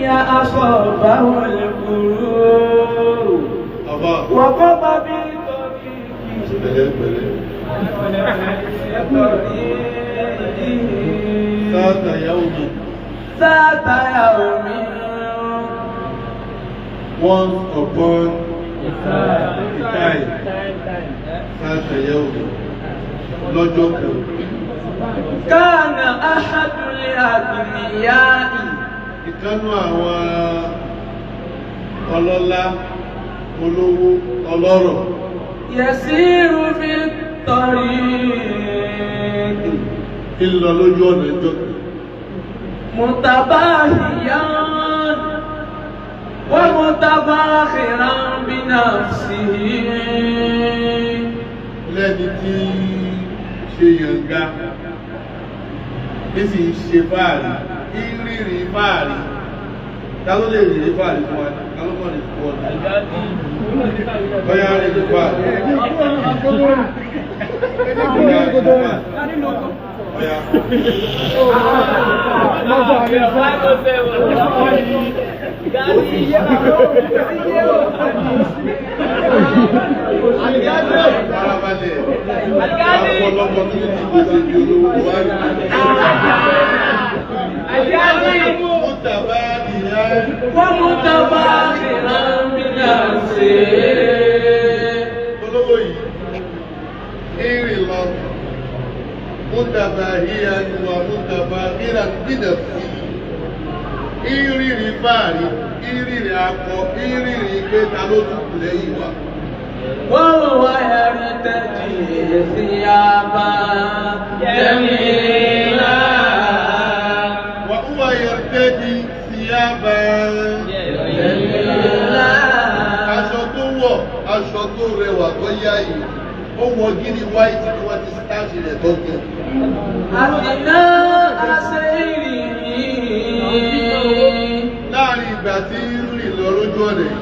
أصابه الغرور وقف بالطريق ذات يوم Once upon a time, ذات يوم lọ́jọ́ kan. كان أحد الأغنياء Ìkánú àwọn ọlọ́lá, olówó, ọlọ́rọ̀. يسير في الطريق Ń lọ lójú ọ̀nà ìjọ kan. متباهيا ومتفاخرا بنفسه. Lẹ́ni tí ṣe yànga, ní sì ń ṣe fáàrí, ń rìnrìn fáàrí. Ta ló lè rìnrìn fáàrí fún wa? Ta ló mọ̀ ní fún ọ? Ọya rìnrìn fáàrí. Ọya rìnrìn fáàrí. Ọya. Farabalẹ̀. Ọ̀pọ̀lọpọ̀ tó ní gbèsè bí olówó wá rí. Mùtàbá ìyá. ومتفاخرا بنفسه. Olówó yìí, ìrìn lọ, mútàbà híyà wà mútàbà híra gbìdà sí i. Ìrìnrìn fáàrí, ìrìnrìn akọ, ìrìnrìn pé ta ló tún kù lẹ́yìn wa. وهو يرتدي ثيابا جميلا. Wà húwa yartadi thiyaban. جميلا. Aṣọ tó wọ̀, aṣọ tó rẹwà tó yáyì, ó wọ gíní white ni wọ́n ti starch rẹ̀ tó gẹ̀. أثناء سيره Láàrin ìgbà tí ń rìn lọ lójú ọ̀nà yìí,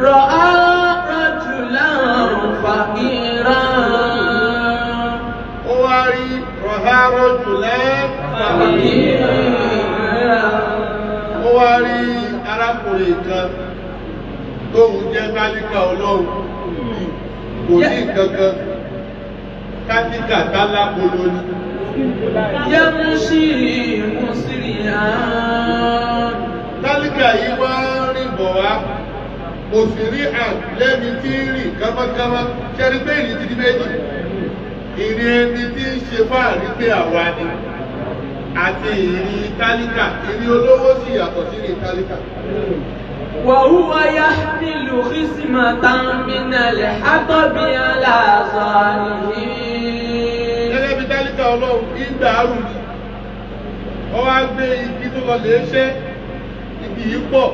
رأى رجلا فقيرا. Ó wá rí rọ̀hárọ̀ jùlẹ́ فقيرا. Ó wá rí arákùnrin kan tóun jẹ́ tálíkà ọlọ́run, kò ní nǹkan kan, tálíkà tálákòló ni. يمشي مسرعا. Tálíkà yìí wá ń rìn bọ̀ wá, kò sì rí àn lẹ́ni tí ń rìn kámákámá. Ṣẹ́ni pé ìrìn ti di méjì, ìrìn ẹni tí ń ṣe fáàrí pé àwa ni àti ìrìn tálíkà. Ìrìn olówó sì yàtọ̀ sí ìrìn tálíkà. وهو يحمل خزمة من الحطب على ظهره. Gẹ́gẹ́ bí tálíkà ọlọ́run ìgbà àrùn ni wọ́n wá gbé igi tó lọ lè ṣẹ́, igi yìí pọ̀,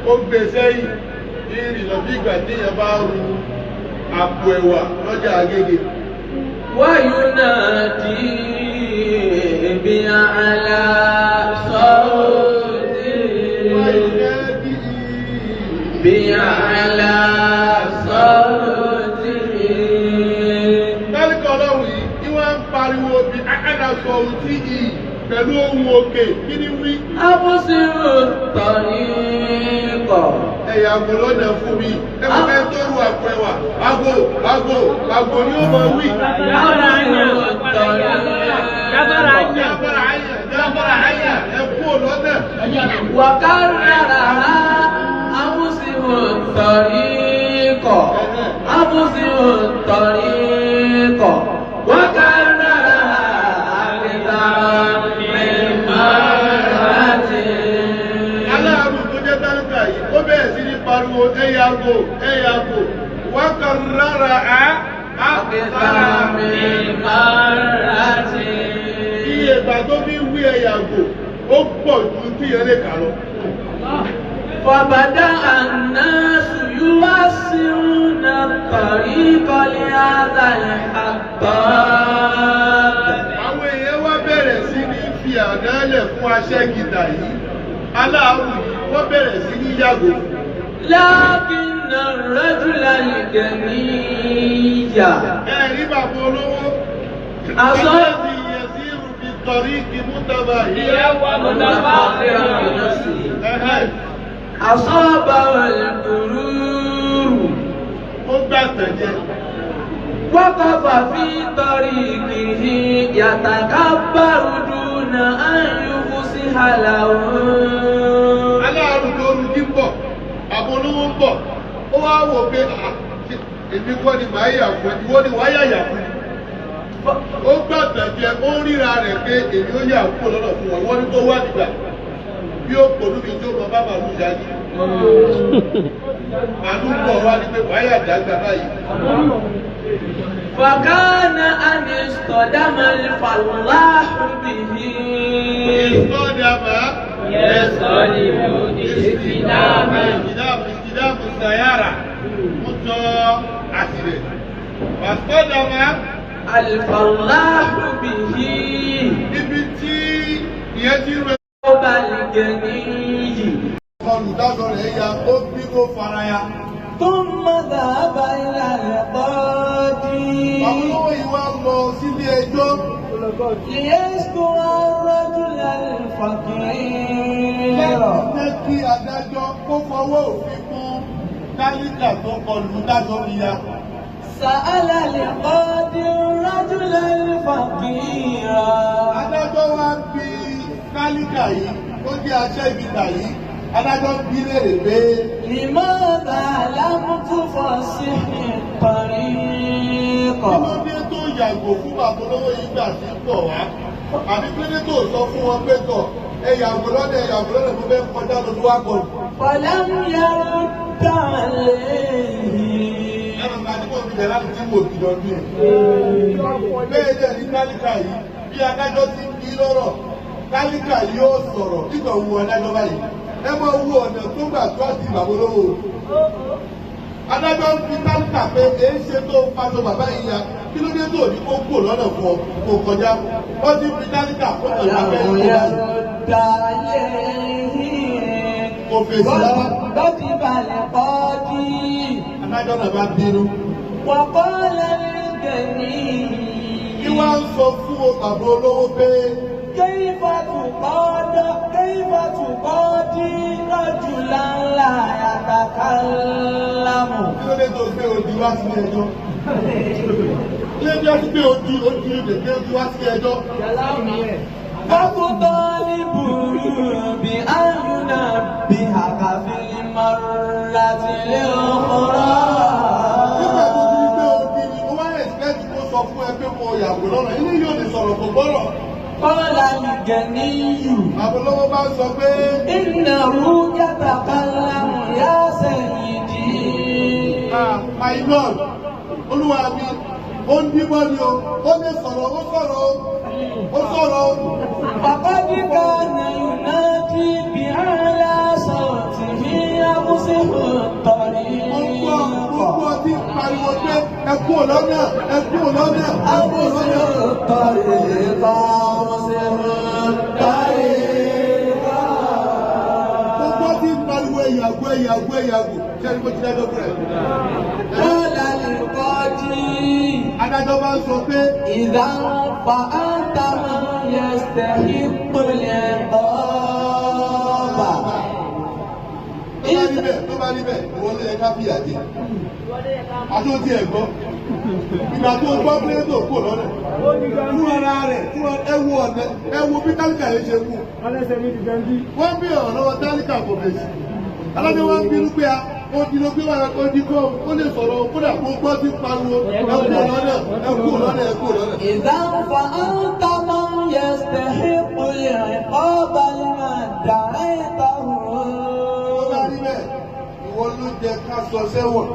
ó gbé sẹ́yìn, ìrìn lọ bí ìgbà tí èèyàn bá ru àpò ẹ̀wà lọ́jà Agége. وينادي بأعلى صوته. بأعلى صوته. Tálíkà ọlọ́run yìí ní wọ́n ń pariwo bí àkàdàsọ ohun tí ì pẹ̀lú ohun òkè kí ni wí. أبصر الطريق. Ẹ̀yà àgò lọ́nà fún mi, ẹ̀kọ́ fẹ́ tó ru àpò ẹ̀wà, àgò àgò àgò ni ó máa wí. أبصر الطريق. Jábára àyà, jábára àyà, ẹ kú lọ́nà. وكررها أبصر الطريق أبصر الطريق وكررها أكثر من مرة. Aláàrùn tó jẹ́ tálíkà yìí, ó bẹ̀rẹ̀ sí ní pariwo ẹ̀yà àgò, ẹ̀yà àgò, wákàrárà á, أكثر من مرة. Iye ìgbà tó fi ń wí ẹ̀yà àgò, ó pọ̀ ju tí ìyẹn lè kà lọ. فبدأ الناس يوسعون الطريق لهذا الحطاب. Àwọn èèyàn wá bẹ̀rẹ̀ sí ní fi àdálẹ̀ fún aṣẹ́gidà yìí, aláàrùn yìí, wọ́n bẹ̀rẹ̀ sí ní yàgò fún. لكن الرجل الغني Ẹ̀rí bàbá olówó, Aṣọ- Alladhi yasiru fi tariqi mutabahiyan. متفاخرا بنفسه. أصابه الغرور. Ó gbà tẹ̀jẹ̀. وقف في طريقه يتكبر دون أن يفسح له. Aláàrùn tó rú jí ń bọ̀, àbò olówó ń bọ̀, ó wá wò pé èmi kọ́ ni màá yà fún ẹ, ìwọ ni wàá yà yà fún mi. Ó gbà tẹ̀jẹ̀, ó ríra rẹ̀ pé èmi ó yà kúrò lọ́nà fún wọn, ìwọ ni kó wá nígbà. Bí ó pò lóbi tó mọ bá màlúù ṣáájú. Màlúù bọ̀ wá ní pé wàá yà dàgbà báyìí. فكان أن اصطدم الفلاح به. اصطدم يصطدم اصطداما. اصطدام السيارة متى accident. فاصطدم الفلاح به. Ibi tí ìyẹn ti rẹ̀. ọba الغني. Olùdásọ rẹ̀ ya, ó bí kó fara ya. ثم ذهب إلى القاضي. Àwọn olówó yìí wá lọ sílé ẹjọ́. ليشكو الرجل الفقير. Láti jẹ́ kí adájọ́ kó fọwọ́ òfin mú tálíkà tó kọlù dájọ́ fi ya. سأل القاضي الرجل الفقير. Adájọ́ wá ń bi tálíkà yìí, ó jẹ́ aṣẹ́ ìbìtà yìí, adájọ́ ń bi léèrè pé. لماذا لم تفسح الطريق؟ Kí ló dé tó yàgò fún bàbá olówó yìí gbà sí pọ̀ wá? Àbí kí ló dé tó sọ fún wọn pé tọ̀ ẹ yàgò lọ́nà ẹ yàgò lọ́nà mo fẹ́ kọjá lójú wa kọlù. فلم يرد عليه. Ẹnu ta ni kò fi jẹ láti tí mo kìlọ̀ ní ẹ̀. Bẹ́ẹ̀ dẹ̀ ni tálíkà yìí bí adájọ́ ti ń bí lọ́rọ̀ tálíkà yìí ó sọ̀rọ̀ nígbà wo adájọ́ báyìí. Ẹ máa wo ọ̀nà tó gbà tó àti bàbá olówó. Adájọ́ ń fi tálíkà pé èé ṣe tó ń faṣọ bàbá yìí ya kí ló dé tó ní kó kúrò lọ́nà fún ọ kó kọjá. Wọ́n ti fi tálíkà kó tọ̀ ìgbà فلم bẹ́ẹ̀ kó báyìí. يرد عليه. Kò fèsì rárá. غضب القاضي. Adájọ́ náà bá bínú. وقال للغني. Kí wá ń sọ fún o bàbá olówó pé كيف تقاد كيف تقاضي رجلا لا يتكلم؟ Kí ló dé tó gbé odi wá sí ẹjọ́? Kí ló dé tó gbé odi odi lè gbé odi wá sí ẹjọ́? فتطالب بأن ينبهك في المرة الأخرى. Nígbà tó ti gbé odi ni ó wá ẹ̀sìpẹ́tì kó sọ fún ẹ pé mo yàgò lọ́nà ilé yóò lè sọ̀rọ̀ kò gbọ́rọ̀. قال الغني. Bàbá olówó bá ń sọ pé إنه يتكلم يا سيدي. Ah, my lord, olúwa mi, ó ń díbọ́ ni o, ó lè sọ̀rọ̀, ó sọ̀rọ̀ o, ó sọ̀rọ̀ o. فقد كان ينادي بأعلى صوته أفسح Mo ń gbọ́, mo ń الطريق. gbọ́ tí ń pariwo pé ẹ kú lọ́nà, ẹ kú lọ́nà, ẹ kú أفسح lọ́nà. الطريق، أفسح الطريق. Mo gbọ́ tí ń pariwo ẹ̀yàgò, ẹ̀yàgò, ẹ̀yàgò. Ṣé ẹni bó ti dájọ́ fún ẹ? قال القاضي. Adájọ́ bá ń sọ pé إذا فأنت من يستحق العقاب. Tó bá rí bẹ́ẹ̀, tó bá rí bẹ́ẹ̀, ìwọ ló yẹ ká fìyà jẹ. Àti ó ti ẹ̀ gbọ́. Ìgbà tó gbọ́ pé tó kò lọ́nà. Fún ara rẹ̀, fún ẹ wo ọ̀nà, ẹ wo bí tálíkà yẹn ṣe kú. Wọ́n bí ọ̀rọ̀ lọ́wọ́ tálíkà kò fèsì. Adájọ́ wọn bínú pé a ó di ló gbé wà ó di kó ó lè sọ̀rọ̀ kódà kó gbọ́ sí pariwo ẹ kú lọ́nà, ẹ kú lọ́nà, ẹ kú lọ́nà. إذا فأنت من يستحق العقاب لما ادعيته. Tó bá rí bẹ́ẹ̀, ìwọ ló jẹ ká sọ sẹ́wọ̀n,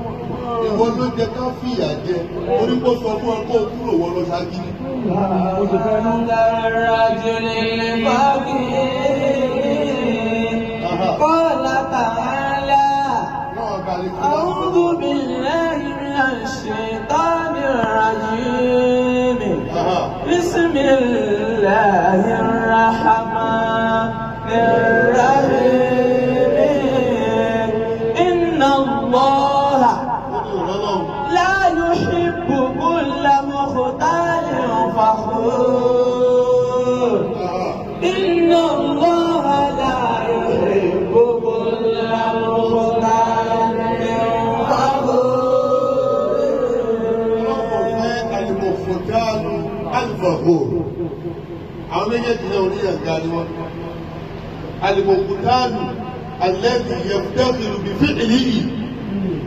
ìwọ ló jẹ ká fìyà jẹ, torí kó sọ fún ẹ kó o kúrò wọ́n lọ ṣagídí. هذا الرجل الفقير قال تعالى. Náà balẹ̀ kí wọ́n sọ. أعوذ بالله من الشيطان الرجيم. بسم الله الرحمن الرحيم. إن الله Ó ní òrọ́lọ́run. لا يحب كل مختال فخور. إن الله لا يحب كل méjèèjì náà oníyànga ni wọn. Alimokutaalu alẹ́ni yẹfutẹ́kìlù bí fíìlì yìí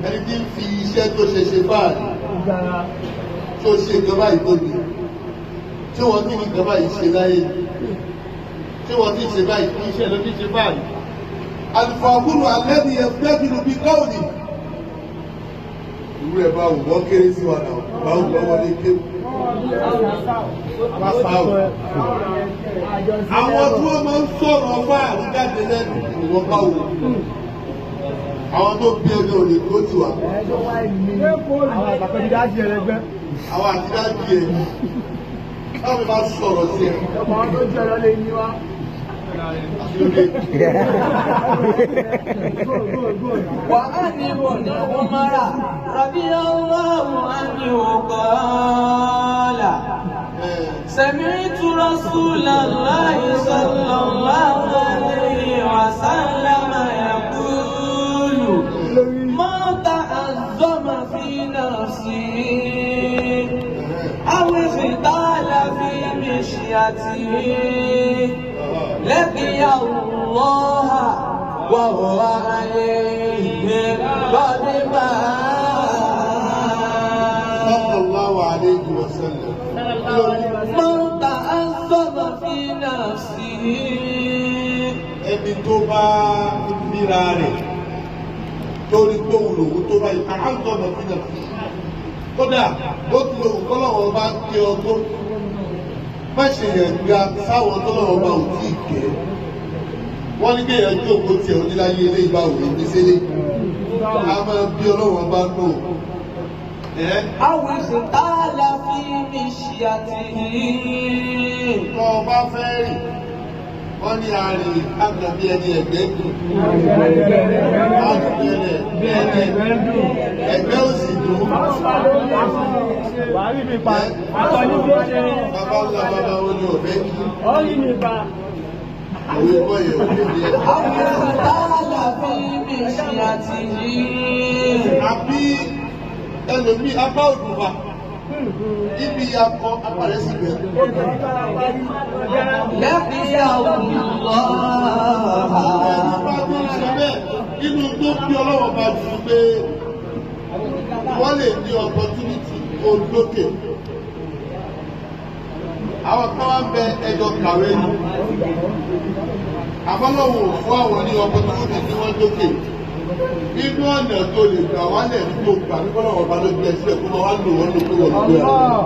ẹni tí ń fi iṣẹ́ tó ṣe ṣe báyìí tó ṣe nǹkan báyìí tó ní tí wọ́n ti ní nǹkan báyìí ṣe láyé tí wọ́n ti ṣe báyìí kí iṣẹ́ ló ti ṣe báyìí. Alifakulu alẹ́ni yẹfutẹ́kìlù bí káwùnì. Irú ẹ̀ bá wù wọ́n kéré sí wa náà bá wù wọ́n wọlé kéwù. Àwọn tí wọ́n máa ń sọ̀rọ̀ fáàrí jáde lẹ́nu ìwọ̀n bá wò. Àwọn tó bí ẹgbẹ́ òde tó ti wà. Àwọn àtidájú ẹ̀. Táwọn bá sọ̀rọ̀ sí ẹ. وعن ابن عمر رضي الله عنه قال سمعت رسول الله صلى الله عليه وسلم يقول ما تعظم في نفسه أو اختال في مشيته لقي الله وهو عليه غضبان. Sallallahu alayhi wa sallam. من تعظم في نفسه Ẹni tó bá ríra rẹ̀ torí pé òun lòun tó bá yìí àǹtọ̀ ọ̀nà fi nà fi. Kódà ó ti lòun kọ́lọ́wọ́ bá ń ké ọgbọ́n. Má ṣe yẹn gba sáwọn tọ́lọ́wọ́ bá ò tí ì kẹ́. Wọ́n ní kéèyàn jókòó tiẹ̀ oníláyé ilé ìbá òwe ní sílé. A máa bí ọlọ́wọ́ bá nù. أو اختال في مشيته Tọ́ ọ bá fẹ́ rìn, wọ́n ní àárín àgbà bí ẹni ẹ̀gbẹ́ dùn. Àgbẹ̀rẹ̀ bí ẹni ẹ̀gbẹ́ òsì dùn. Bàbá ńlá bàbá wo ni ọ̀fẹ́ kí? Òwe kọ́ yẹ̀ òwe bí ẹ. أو اختال في مشيته Àbí ẹlòmíì apá òdùnfà. Ibi akọ apá rẹ̀ sì bẹ̀rẹ̀. لقي الله Ẹni bá tó ń ṣe bẹ́ẹ̀ nínú tó bí ọlọ́wọ́ bá jù ú pé wọ́n lè ní opportunity kó lókè. Àwọn kan wá ń bẹ ẹjọ́ kàwé ni. Àbọ́lọ́wọ́ ò fún àwọn ní opportunity tí wọ́n lókè. Nínú ọ̀nà tó lè gbà wálẹ̀ ní tó gbà ní bọ́lọ́wọ́ bá ló gbé sílẹ̀ kó máa wá lò wọ́n lò pé wọ́n lò wọ́n.